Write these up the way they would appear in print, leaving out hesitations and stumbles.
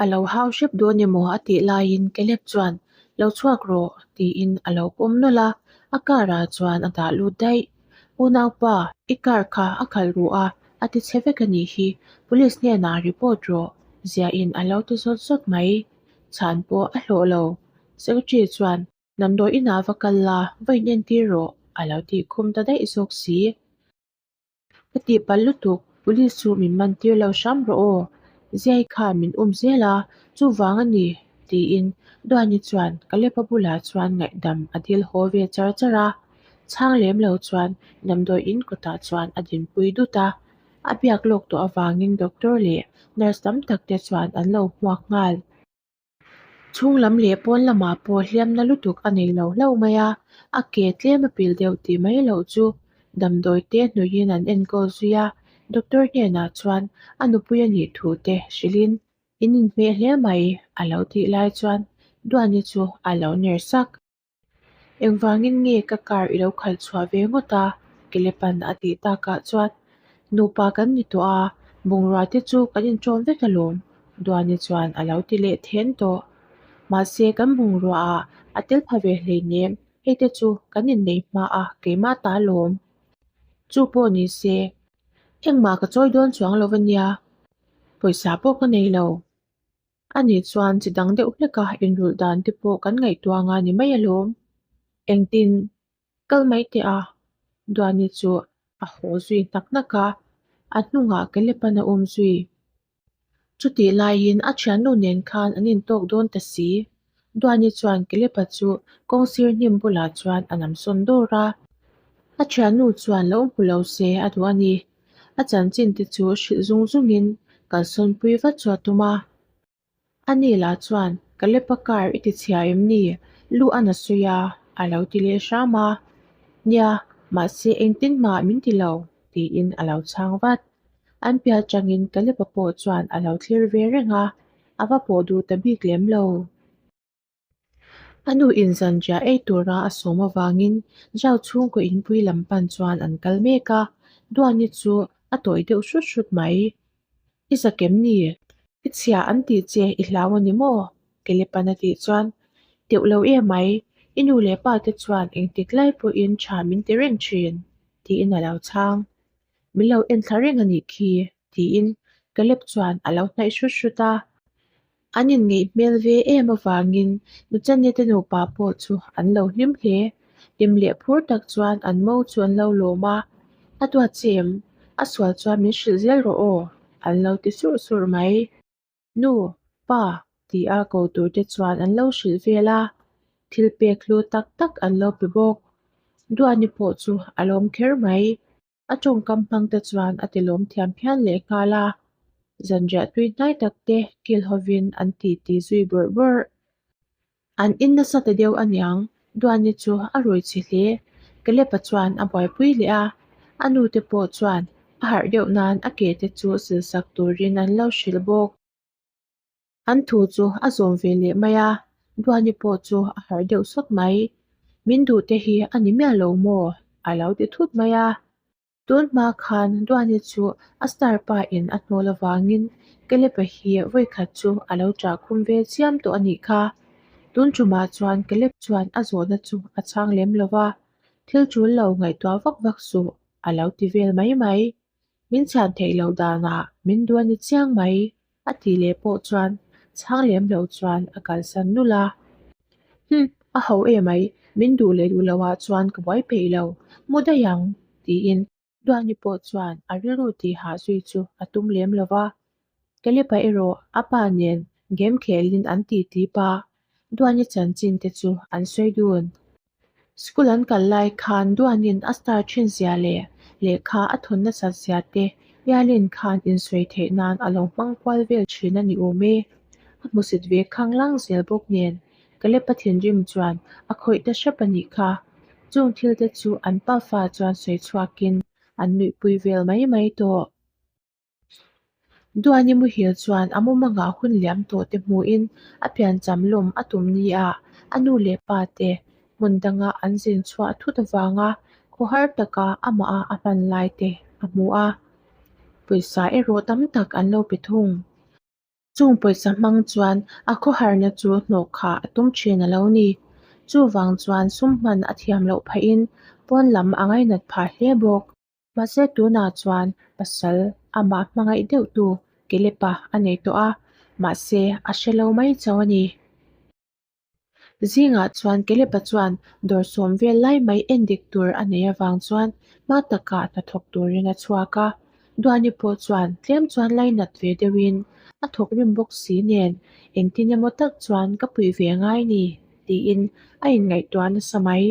A lo hau hrep dawn emaw a tih laiin Caleb chuan, Lo chhuak rawh, tiin a lo pawm nawlh a, a car ah chuan a dah lut daih. Unaupa, i car kha a khalh ruh a, a ti chhe vek a nih hi, police hnenah report rawh, ziahin a lo ti zawt zawt mai. Chhan pawh a hlawh lo. Secretary chuan, Damdawi inah va kal la, va inentir rawh, a lo tih khum ta daih zawk si. Ka tihpalh lutuk, police chu min man tir lo hram rawh aw, Ziai khan min um zel a, chuvang a ni, tiin Duani chuan Kalepa bulah chuan ngaihdam a dil haw ve char char a. Chhang lem lo chuan damdawi in kawtah chuan a dinpui dut a, a biak lawk tawh avangin doctor leh nurse tam tak te chuan an lo hmuak nghal. Chhung lam leh pawn lamah pawh hliamna lutuk a nei lo hlauh mai a, a ke tlem a pil deuh tih mai loh chu damdawi te hnuaiin an enkawl zui a, doctor hnenah chuan a nupui a nih thu te hrilhin in inhmeh hle mai a lo tih lai chuan Duani chu a lo ner sak. Engvangin nge ka car i lo khalh chhuah ve ngawt a? Kelepan a tih takah chuan nupa kan ni tawh a, bungrua te chu kan inṭawm vek alawm, Duani chuan a lo ti leh then tawh. Mahse kan bungrua ah a tel pha ve hleinem, hei te chu kan inneih hma a keimah ta alawm. Chu pawh ni se, engmah ka chawi dawn chuang lo ania, pawisa pawh ka nei lo. A nih chuan chi dang deuh hleka inrulh dan te pawh kan ngaihtuah anga ni mai alawm. Engtin? Kal mai teh a, Duani chu a haw zui hnak hnak a, a hnungah Kelepan a awm zui. Chutih laiin a thiannu nen khan an intawk dawn ta si. Duani chuan Kelepa chu kawngsir hnim bulah chuan a namsawn dawr a. A thiannu chuan lo hmu lo se a duh a ni. A chanchin te chu hrilh zung zungin kalsawnpui vat chu a tum a. Ani lah chuan, Ka lepa car i ti chhia em ni? Lu a na sawi a, a lo ti leh hram a. Nia, mahse engtin mah min ti lo, tiin a lo chhang vat. An piah atangin ka lepa pawh chuan a lo thlir ve reng a, a va pawh duh ta bik lem lo. A nu in zanriah ei tura a sawm avangin Zhao chhungkaw inpui lam pan chuan an kal mek a, Duani chu a tawih deuh hrut hrut mai. I zak em ni? I chhia an tih che i hlau a ni maw? Kelepan a tih chuan, Teuh lo em mai, i nu leh pa te chuan engtik lai pawhin tha min ti reng thin, tiin a lo chhang. Min lo en thla reng a nih khi, tiin Caleb chuan a lo hnaih hrut hrut a. An inngeih hmel ve em avangin Nuchane te nupa pawh chu an lo hlim hle. Hlim leh phur tak chuan an mo chu an lo lawm a, A duat che em? A sual chuan min hrilh zel rawh aw, an lo ti surh surh mai. Nu, pa ti a ko tur te chuan an lo hrilh vel a, thil pek hlu tak tak an lo pe bawk. Duani pawh chu a lawm kher mai. A tawngkam hmang te chuan a ti lawm thiam phian leh nghal a, zanriah tui hnai tak te kil hovin an ti ti zui bawrh bawrh. An in nasa ta deuh aniang, Duani chu a rui chhe hle. Kalepa chuan a buaipui leh a, a nu te pawh chuan a harh deuh nan a ke te chu silsak turin an lo hrilh bawk. An thu chu a zawm ve leh mai a, Duani pawh chu a harh deuh sawt mai. Min duh te hi a ni miah lo maw? a lo ti thut mai a. Tun hma khan Duani chu a star pa in a hnawl avangin Caleb-a hi vawikhat chu a lo ṭah khum ve chiam tawh a nih kha. Tun ṭumah chuan Caleb chuan a zawhna chu a chhang lem lo va, thil ṭul lo ngaihtuah vak vak suh a lo ti vel mai mai. Min chhan theih loh danah min duh a ni chiang mai a tih leh pawh chuan chhang lem lo chuan a kalsan nulh a. Hum, a ho e mai, min duh leh duh loh ah chuan ka buai peih lo, mu daih ang, tiin Duani pawh chuan a rilru tih hah zui chu a tum lem lo va. Kelepa erawh a pa nen game khelin an ti tip a, Duani chanchin te chu an sawi dun. School an kal lai khan Duanin a star thin zia leh lehkha a thawn nasat zia te Yalin khan insawi theih nan a lo hmang kual vel thin a ni awm e. A hmusit ve khang lang zel bawk nen Kalepa thinrim chuan a khawih ta hrep a nih kha. Chung thil te chu an pafa chuan sawi chhuakin an nuihpui vel mai mai tawh. Duani muhil chuan a mumangah hun liam tawh te hmuhin a piancham lawm a tum nia a nu leh pa te hmun danga an zin chhuah thut avanga khawhar taka amah a hman lai te a hmu a. Pawisa erawh tam tak an lo pe thung. Chung pawisa hmang chuan a khawharna chu hnawh khah a tum thin a lo ni. Chuvang chuan sum hman a thiam loh phahin pawn lam a ngainat phah hle bawk. Mahse tunah chuan pasal amah hmangaih deuhtu Kelepa a nei tawh a, mahse a hre lo mai chauh a ni. Zingah chuan Kelepa chuan dawr sawm vel lai mai en dik tur a nei avang chuan hma takah hnathawk turin a chhuak a. Duani pawh chuan tlem chuan lainat ve deuhin a thawk rim bawk si nen engtin emaw tak chuan ka puih ve ngai ni tiin a inngaihtuah nasa mai.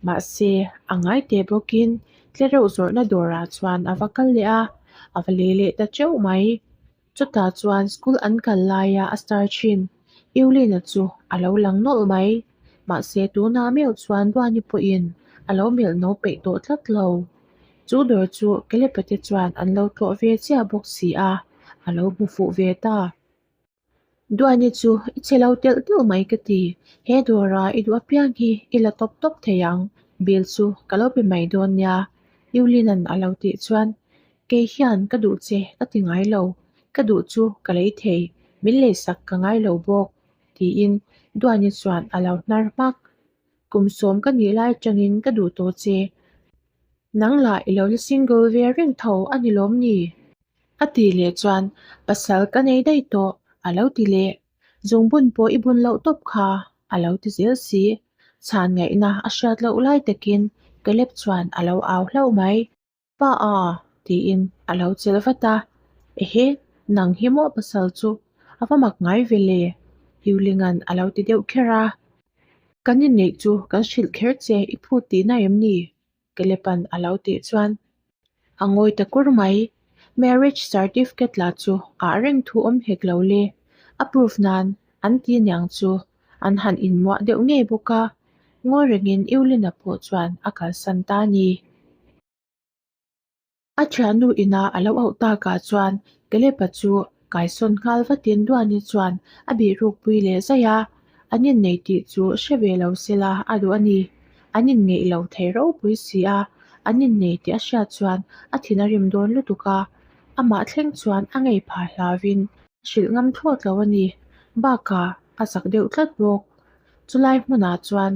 Mahse a ngai teh bawkin tlereuh zawrhna dawrah chuan a va kal leh a, a va lei leh ta teuh mai. Chutah chuan school an kal laia a star thin Eulina chu a lo lang nawlh mai. Mahse tunah meuh chuan Duani pawhin a lo melh no peih tawh tlat lo. Chu dawr chu Kelepa te chuan an lo tlawh ve chiah bawk si a, a lo hmu fuh ve ta. Duani chu i che lo telh telh mai ka ti, he dawra i duh apiang hi i la tawp tawp thei ang, bill chu ka lo pe mai dawn nia Eulina'n a lo tih chuan Kei hian ka duh che ka ti ngai lo, ka duh chu ka lei thei, min leisak ka ngai lo bawk tiin Duani chuan a lo hnar hmak. Kum sawm ka nih lai atangin ka duh tawh che, nang lah i lo la single ve reng tho a ni lawm ni? A tih leh chuan pasal ka nei daih tawh a lo ti leh. Zungbun pawh i bun loh tawp kha a lo ti zel si. Chhan ngaihna a hriat loh lai takin Caleb chuan a lo au hlauh mai. Pa a! tiin a lo chelh vat a. Ehe, nang hi maw pasal chu a va mak ngai ve le? Yulinga'n a lo ti deuh kher a. Kan inneih chu kan hrilh kher che i phut tihna em ni? Kelepa'n a lo tih chuan a ngawi ta kur mai. Marriage certificate lah chu ah reng thu awm hek lo le. A proof nan an ti niang chu an han inmuah deuh ngei bawk a, ngawi rengin Eulina pawh chuan a kalsan ta a ni. A thiannu ina a lo auh takah chuan Kelepa chu kaisawn nghal vatin Duani chuan a bihrukpui leh zaih a, an innei tih chu hre ve lo sela a duh a ni. An inngeih lo thei ropui si a, an innei tih a hriat chuan a thin a rim dawn lutuk a, amah thleng chuan a ngei phah hlauvin a hrilh ngam thlawt lo a ni. Bakah a zak deuh tlat bawk. Chulai hmunah chuan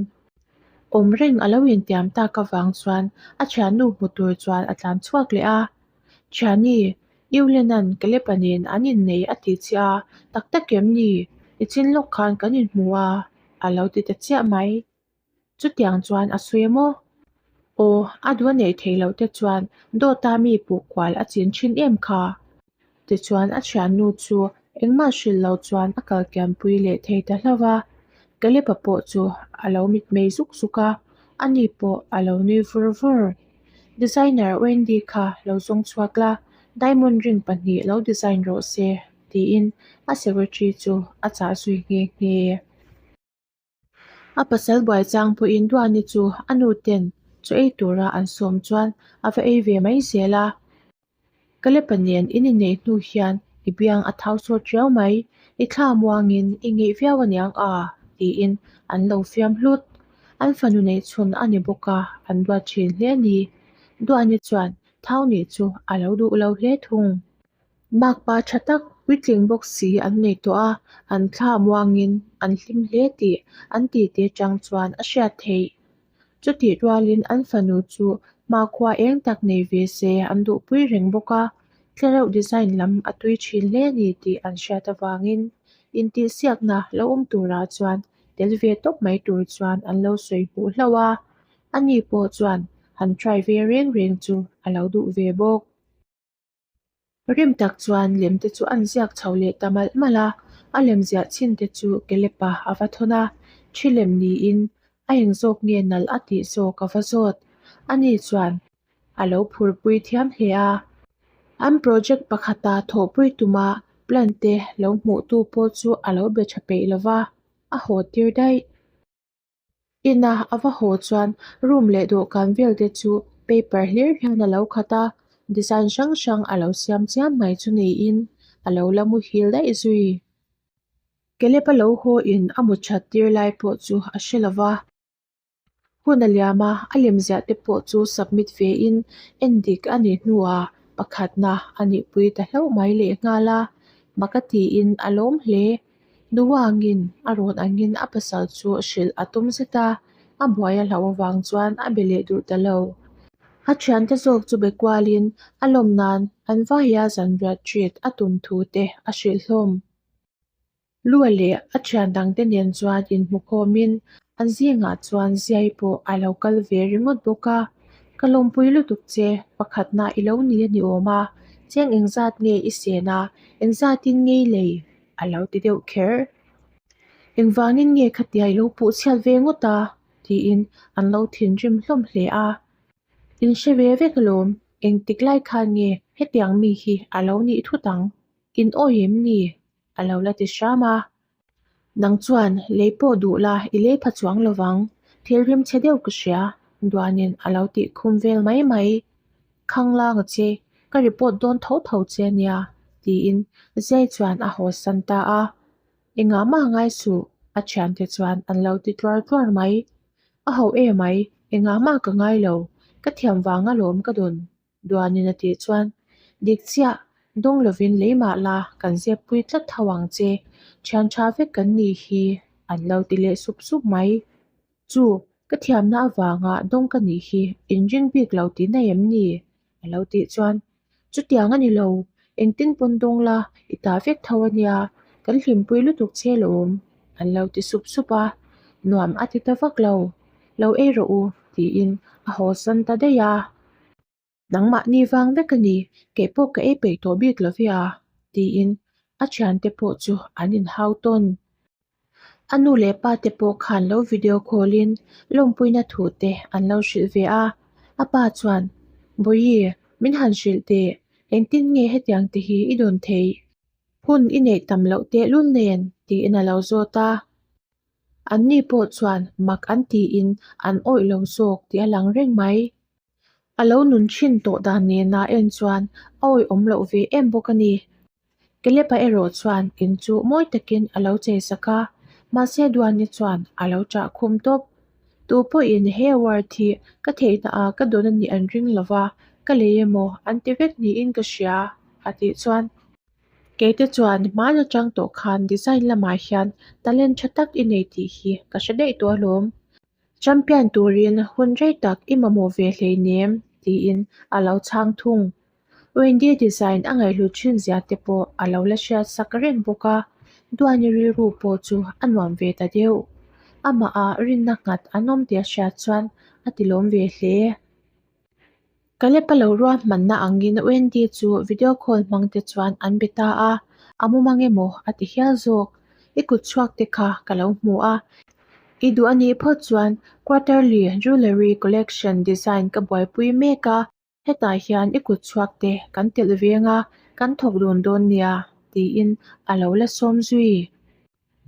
Awm reng a lo intiam tak avang chuan a thiannu hmu tur chuan a tlan chhuak leh a. Thiani, Eulena'n Kelepa nen an innei a ti chiah a, tak tak em ni? I chin lawk khan kan inhmu a, a lo ti ta chiah mai. Chutiang chuan a sawi maw? Aw, a duh a neih theih loh te chuan dawta mi puh kual a chin thin em kha? Tichuan a thiannu chu engmah hrilh lo chuan a kal kianpui leh thei ta hlauh va, Kalepa pawh chu a lo mitmei zuk zuk a, ani pawh a lo nui vur vur. Designer Wendy kha lo zawng chhuak la, diamond ring pahnih lo design rawh se, tiin a secretary chu a chah zui nghe nghe. A pasal buai chang pawhin Duani chu a nu ten chaw ei tura an sawm chuan a va ei ve mai zel a. Kalepa nen in inneih hnu hian i biang a thau sawt riau mai, i thla muangin i ngeih viau aniang a tiin an lo fiam hlut. An fanu neih chhun a ni bawk a, an duat thin hle a ni. Duani chuan thau nih chu a lo duh lo hle thung. Makpa tha tak puitling bawk si an nei tawh a, an thla muangin an hlim hle tih an titi atang chuan a hriat theih. Chutih rualin an fanu chu hmakhua eng tak nei ve se an duhpui reng bawk a, tlereuh design lam a tui thin hle ni tih an hriat avangin intihsiakna lo awm turah chuan tel ve tawp mai tur chuan an lo sawi hmuh hlauh a, ani pawh chuan han try ve reng reng chu a lo duh ve bawk. Rim tak chuan lem te chu an ziak chho leh ta malh malh a, a lem ziah chin te chu Kelepa a va thawn a, thi lem niin a eng zawk nge nalh a tih zawk a va zawt. Ani chuan a lo phurpui thiam hle a, an project pakhata thawhpui tuma plan te lo hmuhtu pawh chu a lo be tha peih lo va, a haw tir daih. Ina a va haw chuan room leh dawhkan vel te chu paper hlir hian a lo khat a, design hrang hrang a lo siam chiam mai chu niin a lo la muhil daih zui. Caleb-a lo haw in a mu that tir lai pawh chu a hre lo va. Hun a liam a, a lem ziah te pawh chu submit ve in en dik a nih hnuah pakhatna a nihpui ta hlauh mai lehnghal a. Mak a tiin a lawm hle. Duangin a rawn angin a pasal chu hrilh a tum zet a, a buai a hlauh avang chuan a be leh duh ta lo. A thiante zawk chu be kualin a lawm nan an vaia zanriat treat a tum thu te a hrilh hlawm. Lua leh a thian dangte nen chuan inhmukhawmin an zingah chuan Ziai pawh a lo kal ve ringawt bawk a. Ka lawmpui lutuk che, pakhatna i lo ni a ni awm a, cheng engzat nge i sen a, engzatin nge i lei? a lo ti deuh kher. Engvangin nge khatia i lo puh chhiat ve ngawt a? tiin an lo thinrim hlawm hle a. In hre ve vek alawm, engtik lai khan nge hetiang mi hi a lo nih thut ang? In awi em ni? a lo la ti hram a. Nang chuan lei pawh duh la i lei pha chuang lo vang, thil rim chhe deuh ka hria, Duanin a lo tih khum vel mai mai. Khanglang a che, ka report dawn tho tho che a nia, tiin Zai chuan a haw san ta a. Engah mah ngai suh, a thiante chuan an lo ti tluar tluar mai. A ho e mai, engah mah ka ngai lo, ka thiam vang alawm ka dawn, Duanin a tih chuan, Dik chiah, dawng lovin lei mah la kan zep pui tlat tho ang che, thian tha vek kan nih hi, an lo ti leh sup sup mai. Chu, ka thiamna avanga dawng ka nih hi inring bik lo tih na em ni? A lo tih chuan, Chutiang a ni lo, engtin pawn dawng la, i ta vek tho a nia, kan hlimpui lutuk che lawm, an lo ti sup sup a, nuam a ti ta vak lo, lo ei rawh u, tiin a haw san ta daih a. Nangmahni vang vek a ni, kei pawh ka ei peih tawh bik lo via, tiin a thiante pawh chu an inhau tawn. A nu leh pa te pawh khan lo video call in lawmpuina thu te an lo hrilh ve a, a pa chuan, Bawihi, min han hrilh teh, engtin nge hetiang te hi i dawn theih? Hun i neih tam loh tehlul nen, tiin a lo zawt a. Anni pawh chuan mak an tiin an awih lo zawk tih a lang reng mai. A lo nun thin tawh dan nena en chuan a awihawm loh ve em bawk a ni. Kelepa erawh chuan in chu mawi takin a lo chei sak a, mahse Duani chuan a lo chah khum tawp. Tu pawhin he award hi ka theihna ah ka dawn a nih an ring lo va, ka lei emaw an ti vek niin ka hria, a tih chuan. Keite chuan hmaan atang tawh khan design lamah hian talent tha tak i nei tih hi ka hre daih tawh alawm. Champion turin hun rei tak i mamawh ve hleinem, tiin a lo chhang thung. Wendy design a ngaihhlut thin zia te pawh a lo la hriat sak reng bawk a, Duani rilru pawh chu a nuam ve ta deuh. Amah ah rinna nghat an awm tih a hriat chuan a tilawm ve hle. Caleb-a lo ruahmanna angin Wendy chu video call hmang te chuan an be ta a, a mumang emaw a ti hial zawk. I kut chhuak te kha ka lo hmu a, i duh a nih phawt chuan quarterly jewellery collection design ka buaipui mek a, hetah hian i kut chhuak te kan telh veng a, kan thawk dun dawn nia, tiin a lo la sawm zui.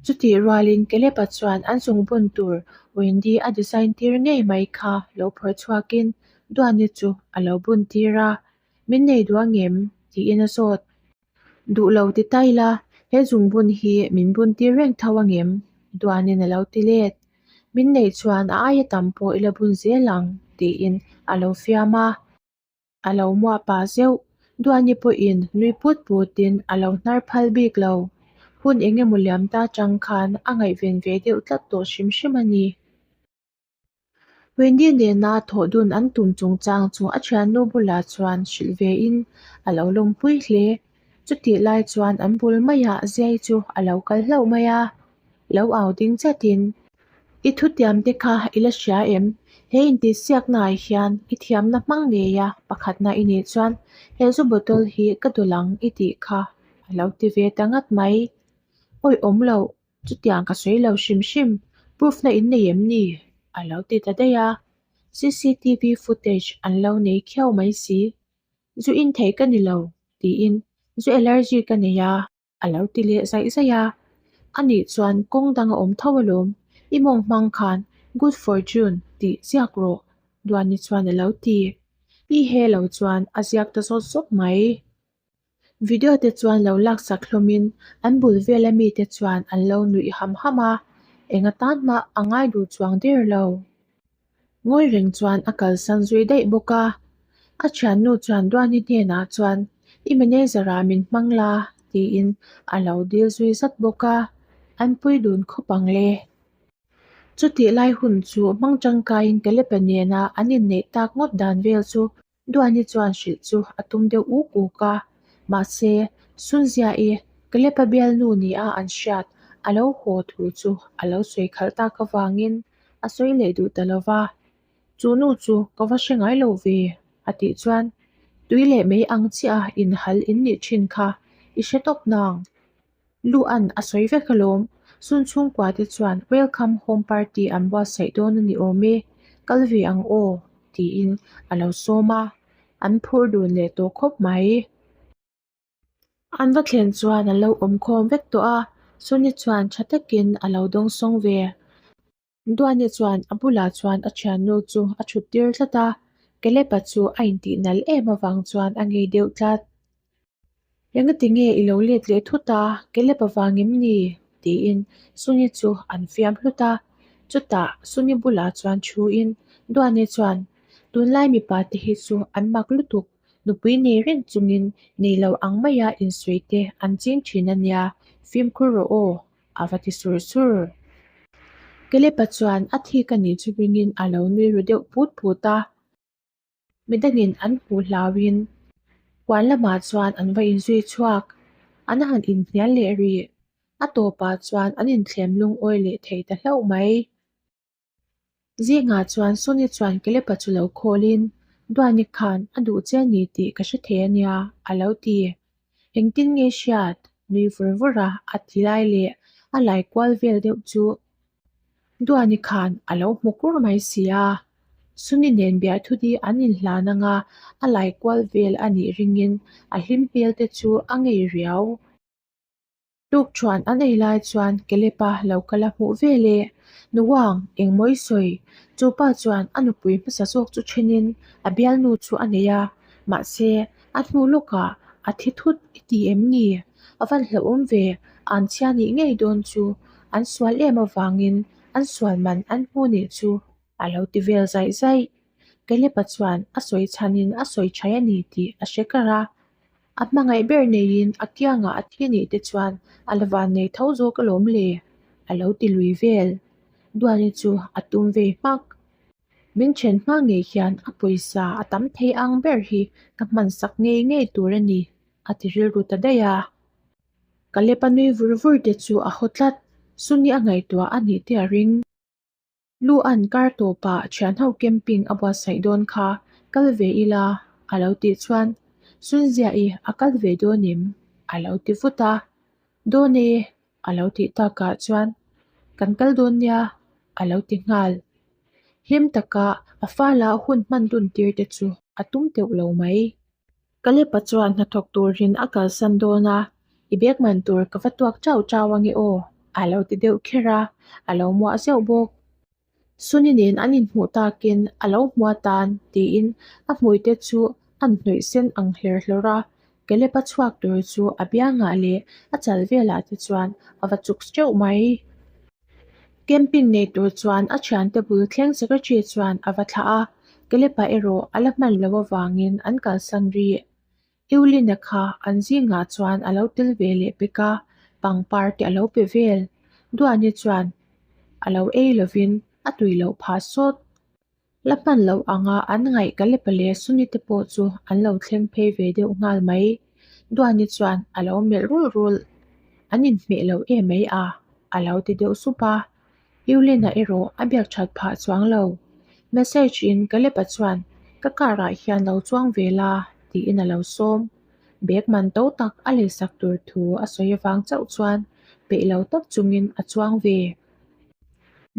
Chutih rualin Caleb-a chuan an zungbun tur Wendy a design tir ngei mai kha lo phawrh chhuakin Duani chu a lo bun tir a, Min nei duh angem? tiin a zawt. Duh lo ti ta ila, he zungbun hi min bun tir reng tho angem? Duanin a lo ti let. Min neih chuan a aia tam pawh i la bun zel ang, tiin a lo fiam a. A lo muah pah zeuh. Duani pawhin nui put putin a lo hnar phal bik lo. Hun eng emaw liam ta chang khan a ngaihven ve deuh tlat tawh hrim hrim a ni. Wendy nena thawh dun an tum chungchang chu a thiannu bulah chuan hrilh vein a lo lawmpui hle. Chutih lai chuan an bul maiah Ziai chu a lo kal hlauh mai a, lo au ding chatin, I thutiam te kha i la hria em? He intihsiaknaah hian i thiamna hmang ngei a, pakhatna i nih chuan he zu bottle hi ka dawlh ang i tih kha a lo ti ve ta ngat mai. Awi awm loh, chutiang ka sawi lo hrim hrim, proof na in nei em ni? a lo ti ta daih a, cctv footage an lo nei khiau mai si. Zu in thei ka ni lo, tiin zu allergy ka nei a. A lo ti leh zaih zaih a, Anih chuan kawng dang a awm tho alawm, i mawng hmang khan Good Fortune tih ziak rawh, Duani chuan a lo ti. I he lo chuan a ziak ta zawt zawt mai. Video te chuan lo laksak hlawmin an bul vela mite chuan an lo nuih ham ham a, eng atan mah a ngai duh chuang der lo. Ngawi reng chuan a kalsan zui daih bawk a, a thiannu chuan Duani hnenah chuan I manager ah min hmang la tiin. tiin a lo dil zui zat bawk a, an pui dun khawp ang le. Chutih lai hun chu hmang tangkaiin Caleb-a nena an inneih tak ngawt dan vel chu Duani chuan hrilh chu a tum deuh uk uk a, mahse, Sunzia-i Caleb-a bialnu nia an hriat a lo haw thu chu a lo sawi khalh tak avangin a sawi leh duh ta lo va. Chu nu chu ka va hre ngai lo ve, a tih chuan tui leh mei ang chiah a inhal in nih thin kha i hre tawp nang. Luan a sawi vek alawm, Sun chhungkua te chuan welcome home party an buatsaih dawn a ni awm e, kal ve ang aw, tiin a lo sawm a, an phur dun leh tawh khawp mai. An va thlen chuan an lo awm khawm vek tawh a, Suni chuan tha takin a lo dawngsawng ve. Duani chuan a bulah chuan a thiannu chu a thut tir tlat a, Caleb-a chu a intih nal em avang chuan a ngei deuh tlat. Engati nge i lo let leh thut a, Caleb-a vang em ni? tiin Suni chu an fiam hlut a. Chutah Suni bulah chuan thuin Duani chuan, Tunlai mipa te hi chu an mak lutuk, nupui nei reng chungin nei lo ang maia insawi te an ching thin a nia, fimkhur rawh aw, a va ti sur sur. Kelepa chuan a thik a nih chu ringin a lo nui ru deuh put put a, midangin an hmuh hlauhin huan lamah chuan an va inzui chhuak, an han inhnial leh rih. A tawpah chuan an inthlem lungawi leh thei ta hlauh mai. Zingah chuan Sony chuan Kelepa chu lo khawlin, Duani khan a duh che a ni tih ka hre thei a nia, a lo ti. Engtin nge hriat? Nui vur vur a, a ti lai leh a lai kual vel deuh chu Duani khan a lo hmu kur mai si a. Sony nen biahthu-di an inhlan anga a lai kual vel a nih ringin a hlim hmel te chu a ngei riau. Tukṭhuan an ei lai chuan Kelepa lo kal a hmuh ve le. Nuang, engmaw i sawi? Chu pa chuan a nupui hmasa zawk chu ṭhenin a bialnu chu a nei a, mahse a hnu lawkah a thi thut i ti em ni? A van hlauhawm ve, an chhia nih ngei dawn chu an sual em avangin an sual man an hmu nih chu a lo ti vel zaih zaih. Kelepa chuan a sawi chhanin a sawi ṭhai a ni tih a hre kar a. A hmangaih ber neiin a kiangah a thi nih te chuan a la van nei tho zawk alawm le, a lo ti lui vel. Duani chu a tum ve hmak. Min then hma ngei hian a pawisa a tam thei ang ber hi ka hman sak ngei ngei tur a ni, a ti rilru ta daih a. Kalepa nui vur vur te chu a haw tlat, Suni a ngaihtuah a nih te a ring. Lu an kar tawpah thianho camping a buatsaih dawn kha kal ve ila a lo tih chuan Sunzia-i a kal ve dawn em? a lo ti vut a, Dawn e a lo tih takah chuan Kan kal dawn nia a lo ti nghal. Hlim taka a fala hun hman dun tir te chu a tum teuh lo mai. Kalepa chuan hnathawk turin a kalsan dawn a, I bag man tur ka va tuak chau chau ange aw, a lo ti deuh kher a, a lo muah zeuh bawk. Suni nen an inhmuh takin a lo hmu atan tiin a hmuite chu an hnawih sen ang hler hlawr a, Kalepa chhuak tur chu a biangah leh a chal velah te chuan a va chuk teuh mai. Camping nei tur chuan a thiante bul thleng secretary chuan a va thlah a, Kelepa erawh a la hman loh avangin an kalsan rih. Eulina kha an zingah chuan a lo tel ve leh pek a, pangpar te a lo pe vel. Duani chuan a lo ei lovin a tui loh phah sawt. La hman loh anga an ngaih Kalepa leh Suni te pawh chu an lo thleng phei ve deuh nghal mai. Duani chuan a lo melh rulh rulh. An inhmeh lo em mai a, a lo ti deuh sup a. Eulina erawh a biak that phah chuang lo. Message in Kalepa chuan ka car ah hian lo chuang ve la tiin a lo sawm. Bag man to tak a leisak tur thu a sawi avang chauh chuan peih lo tak chungin a chuang ve.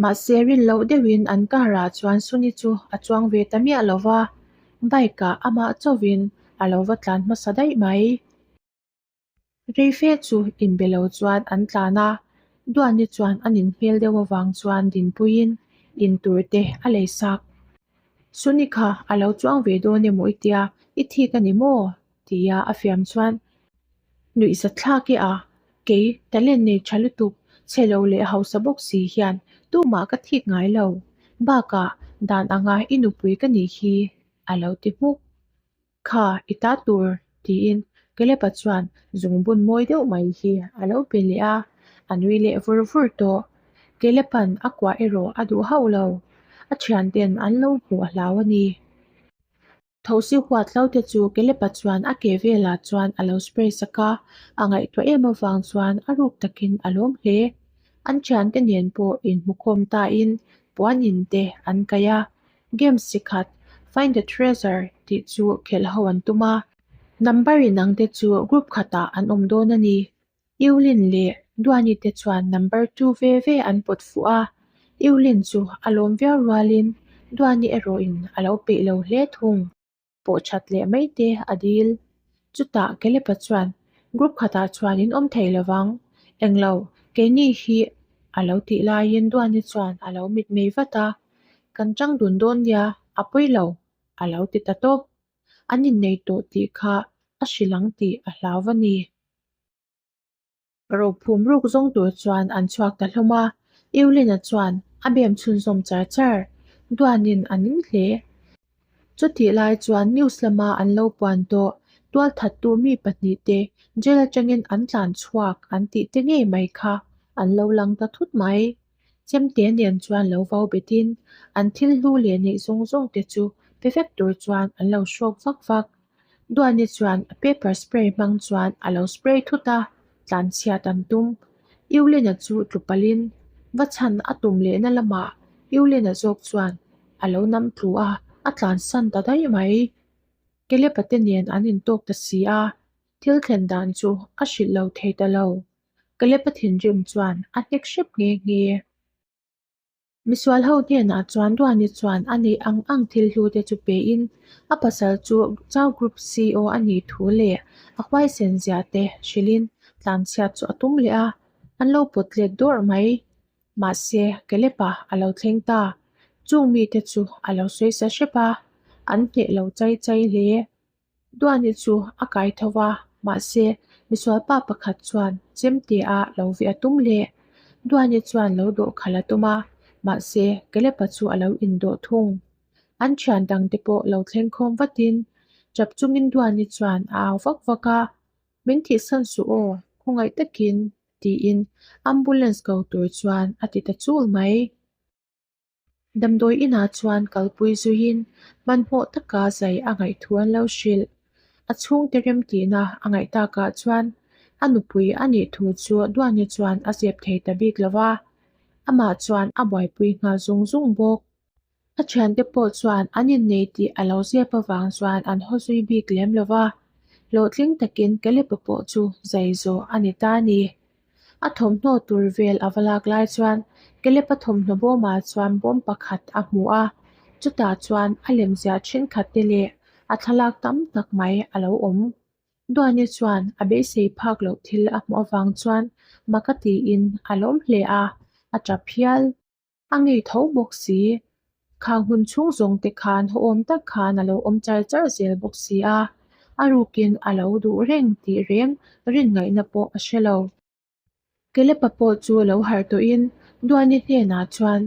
Mahse rin loh deuhin an car ah chuan Suni chu a chuang ve ta miah lo va, bike ah amah chauhin a lo va tlan hmasa daih mai. Reife chu inbe lo chuan an tlan a, Duani chuan a nin hmel deuh avang chuan dinpuiin in tur te a lei sak. Suni kha a lo chuang ve dawn emaw i tia, i thik a ni maw? tia a fiam chuan Nuihza thlak e a, kei talent nei tha lutuk, chhe lo leh hausa bawk si hian tumah ka thik ngai lo, bakah dan anga i nupui ka nih hi a lo ti hmuk. Kha i ta tur tiin Caleb-a chuan zungbun mawi deuh mai hi a lo pe leh a, a nui leh vur vur tawh. Caleb-a'n a kuah erawh a duh hauh lo, a thiante'n an lo hmuh a hlau a ni. Thosi huat hlo te chu Caleb-a chuan a ke velah chuan a lo spray sak a, a ngaihtuah em avang chuan a ruk takin a lawm hle. An thiante nen pawh inhmukhawm tain puan in te an kaih a, Games chi khat Find the Treasure tih chu khelh ho an tum a. Number inang te chu group khatah an awm dawn a ni. Eulin leh Duani te chuan number 2 ve ve an pawt fuh a, Eulin chu a lawm viau rualin Duani erawhin a lo peih lo hle thung. Pawh that leh mai te a dil. Chutah Kelepa chuan group khatah chuan in awm thei lovang, englo keini hi a lo tih laiin Duani chuan a lo mitmei vat a, kan chang dun dawn nia, a pawi lo a lo ti ta tawp. An innei tawh tih kha a hrilh ang tih a hlau a ni. Rophum ruk zawng tur chuan an chhuak ta hlawm a, Eulina chuan a bem chhunzawm char char. Duanin a ning hle. Chutih lai chuan news lama an lo puan tawh tualthattu mi pahnihte jail atangin an tlan chhuak an tih te ngei mai kha an lo lang ta thut mai. Chemte nen chuan lo vau betin an thil hlu leh neih zawng zawng te chu pe vek tur chuan an lo hrawk vak vak. Duani chuan a paper spray hmang chuan a lo spray thut a, tlanchhiat an tum. Eulina chu tlu palhin va chhan a tum lehna lamah Eulina zawk chuan a lo nam tlu a, a tlansan ta daih mai. Kelepa te nen an intawk ta si a, thil thlen dan chu a hrilh lo thei ta lo. Kelepa thinrim chuan a hnek hrep nghe nghe. Misual ho hnenah chuan Duani chuan a neih ang ang thil hlu te chu pein a pasal chu Chau Group CEO a nih thu leh a huaisen zia te hrilhin tlanchhiat chu a tum leh a, an lo pawt let dawrh mai. Mahse, Kelepa a lo thleng ta. Chung mite chu a lo sawi sa hrep a, an hneh lo chai chai hle. Duani chu a kai tho a, mahse misualpa pakhat chuan chemte a lo veh a tum leh. Duani chuan lo dawh khalh a tum a, mahse Kelepa chu a lo indawh thung. An thian dangte pawh lo thleng khawm vatin chap chungin Duani chuan a au vak vak a, Min thihsan suh aw, khawngaih takin tiin ambulance ko tur chuan a ti ta chul mai. Damdawi inah chuan kalpui zuiin hmanhmawh taka zai a ngaih thu an lo hrilh. A chhungte remtihna a ngaih takah chuan a nupui a nih thu chu Duani chuan a zep thei ta bik lo va, amah chuan a buaipui nghal zung zung bawk. A thiante pawh chuan an innei tih a lo zep avang chuan an haw zui bik lem lo va, hlawhtling takin Kelepa pawh chu zai zawh a ni ta a ni. A thawmhnaw tur vel a va lak lai chuan Kelepa thawmhnaw bawmah chuan bawm pakhat a hmu a, chutah chuan a lemziah thenkhat te leh a thlalak tam tak mai a lo awm. Duani chuan a beisei phak loh thil a hmuh avang chuan mak a tiin a lawm hle a, a tap hial. A ngei tho bawk si. Khang hun chhung zawng te khan hawawm tak khan a lo awm char char zel bawk si a, a rukin a lo duh reng tih reng rin ngaihna pawh a hre lo. Kelepa pawh chu lo harh tawhin Duani hnenah chuan,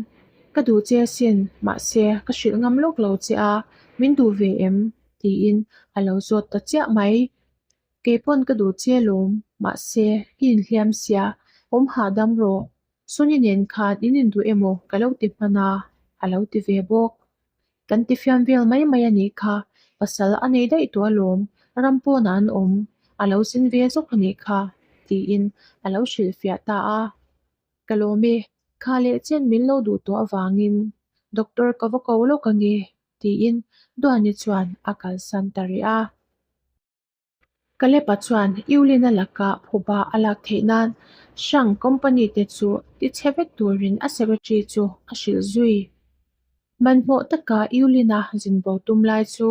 Ka duh che asin, mahse ka hrilh ngam lawk lo che a, min duh ve em? tiin a lo zawt ta chiah mai. Kei pawn ka duh che lawm, mahse i inhliam sia, awm hahdam rawh. Suni nen khan in induh emaw ka lo ti hman a, a lo ti ve bawk. Kan ti fiam vel mai mai a nih kha, pasal a nei daih tawh alawm, ram pawnah an awm, a lo zin ve zawk a nih kha, tiin a lo hrilhfiah ta a. Ka lawm e, kha leh chen min lo duh tawh avangin doctor ka va ko lawk ange, tiin Duani chuan a kalsan ta rih a. Kalepa chuan Eulina laka phuba a lak theih nan Shang company te chu ti chhe vek turin a secretary chu a hrilh zui. Hmanhmawh taka Eulina zinbo tum lai chu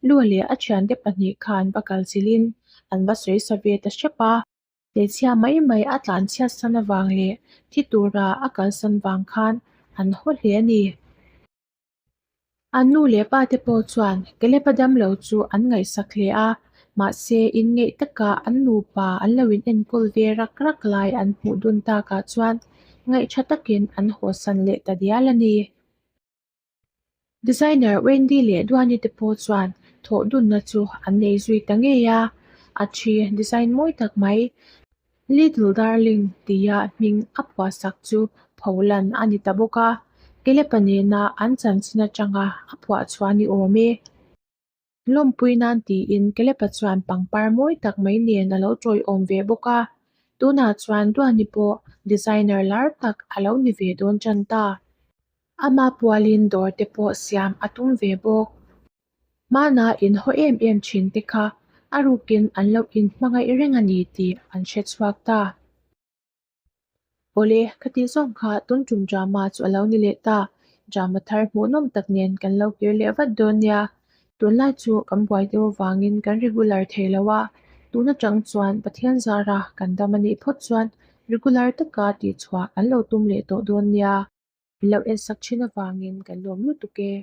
Lua leh a thiante pahnih khan va kalchilhin an va sawi sa ve ta hrep a. Hmeichhia mai mai a tlanchhiat san avang leh thi tura a kalsan vang khan an haw hle a ni. An nu leh pa te pawh chuan Kelepa damlo chu an ngaihsak hle a, mahse inngeih taka an nupa an lo in enkawl ve rak rak lai an hmuh dun takah chuan ngaihṭha takin an hawsan leh ta dial a ni. Designer Wendy leh Duani te pawh chuan thawh dunna chu an nei zui ta ngei a. A thi design mawi tak mai Little Darling tia hming a phuah sak chu pholan a ni ta bawk a. Kelepa nena an chanchin atanga a phuah chhuah ni awm e. Lawmpui nan tiin Kelepa chuan pangpar mawi tak mai nen a lo tawiawm ve bawk a. Tunah chuan Duani pawh designer lar tak a lo ni ve dawn tan ta. Ama pualin dawr te pawh siam a tum ve bawk. Hmana inhaw em em thin te kha a rukin an lo inhmangaih reng a ni tih an hre chhuak ta. Awle, ka tih zawng kha tun tum drama chu a lo ni leh ta. Drama thar hmuhnawm tak nen kan lo kir leh vat dawn nia. Tunlai chu kan buai deuh avangin kan regular thei lo a, tun atang chuan Pathian zara kan dam a nih phawt chuan regular taka tihchhuah kan lo tum leh tawh dawn nia. Min lo ensak thin avangin kan lawm lutuk e.